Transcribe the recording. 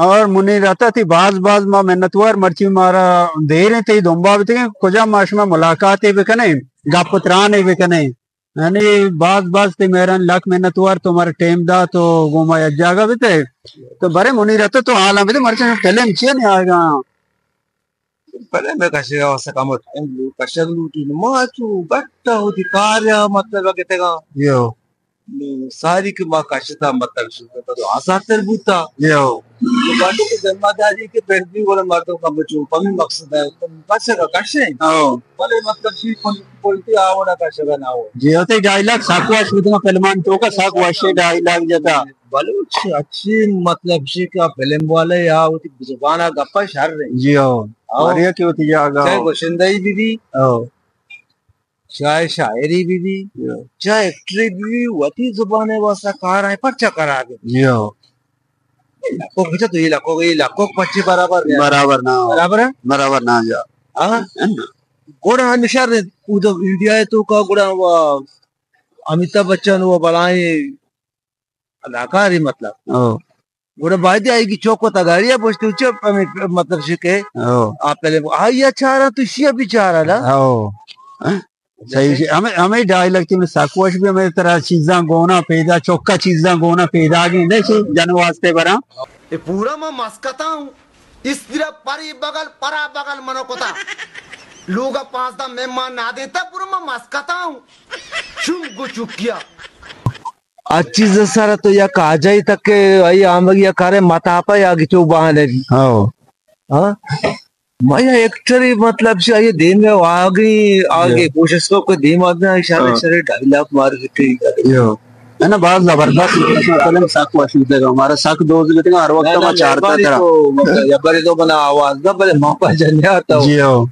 اور منیر عطا تئی باز باز ما منتوار، مرچی مارا دیر انت تئی دمبا بتگیں، کجا ما شما ملاقاتے بکنیں، گپ و ترانے بکنیں۔ یعنی باز باز تئی مہران، لک منتوار تو مارا ٹیم دات و گوں ما یک جاگہ بتے۔ تو برے منیر عطا تو حالاں بدے، مرچی فلم چی نیاگا؟ پلے مئے کشگ ءَ واسطہ کمو ٹائم لو-، کشگ لوٹی۔ نو ما چو گٹ ءَ وتی کار ءَ مطلب ءَ گتگ آں۔ یو۔ نو ساری کہ ما کشتا مطلب شتا تو آسان تر بوتا۔ یو۔ نو گڑا کہ ذمہ داری کہ پردی ولا مردم کمو چو پمی مقصد ءَ کشگ ءَ کشیں۔ او۔ بلے مطلب شی پل-، پلتی آوڑا کشگ ءَ نہ ہو۔ جی، ہوتے ڈائیلاگ ساکو اش بوتگا، فلمان توکا ساکو اش ڈائیلاگ جتا۔ بلوچ اچھی مطلب شی کہ فلم والے یا ہوتی زبان ءَ گپا شر رہے۔ جی ہو۔ ہاں۔ ہر یک وتی جاگہ چاہے ہو۔ گشندہی بی بی، ہو۔ چاہے شاعری بی بی، ہو۔ چاہے ایکٹری بی بی، وتی زبان ءِ واسطہ کار آئیں پرچا قرار دے۔ جی ہو۔ لکوک بچا تو یہ لکوک، یہ لکوک پچے برابر نہ۔ برابر نہ۔ برابر ہے؟ برابر نہ جا۔ ہاں۔ گڑا نشار نے، ادھر انڈیا ءِ توکا گڑا وہ امیتابھ بچن وہ بلائیں اداکاری مطلب۔ ہو۔ گڑا باید آئی کی چوک و تگاری ءَ پشت چپ ہمیں مطلب شکے۔ ہو۔ آ پہلے آئی ءَ چارا تو شی ابھی چارا لا۔ ہو۔ صحیح شی۔ ہمیں، ہمیں ڈائیلاگ تھی میں ساکوش بھی ہمیں طرح چیزاں گونا پیدا، چوکا چیزاں گونا پیدا گئے، نہیں چی جن واسطے برا۔ اے پورا ما مسکتا ہوں۔ استرا پری بغل، پرا بغل منو کتا۔ لوگا پانزدہ مہمان نہ دیتا، پورا ما مسکتا ہوں۔ چم گو چکیا۔ ہر چیز سر تو یا کاجائی تک کہ آئی آمگ یا کارے متاپا یا گچو بہانے بھی۔ ہاں۔ ہاں؟ ما یا ایکٹری مطلب سے آئی دیم میں آگئی، آگے یا۔ کوشش کو کہ دیم آگنا اشارے ہاں۔ شرے ڈائیلاگ مار گٹی۔ یو۔ ہے نا، باز زبردست فلم سک وش بیتگ، ہمارا سک دوست بیتگ، ہر وقت نہ، ما نہ، چارتا مہربانی کرا۔ تو، مطلب، یا بری تو بنا آواز دا، بلے موقع جنیا تا۔ جی ہو۔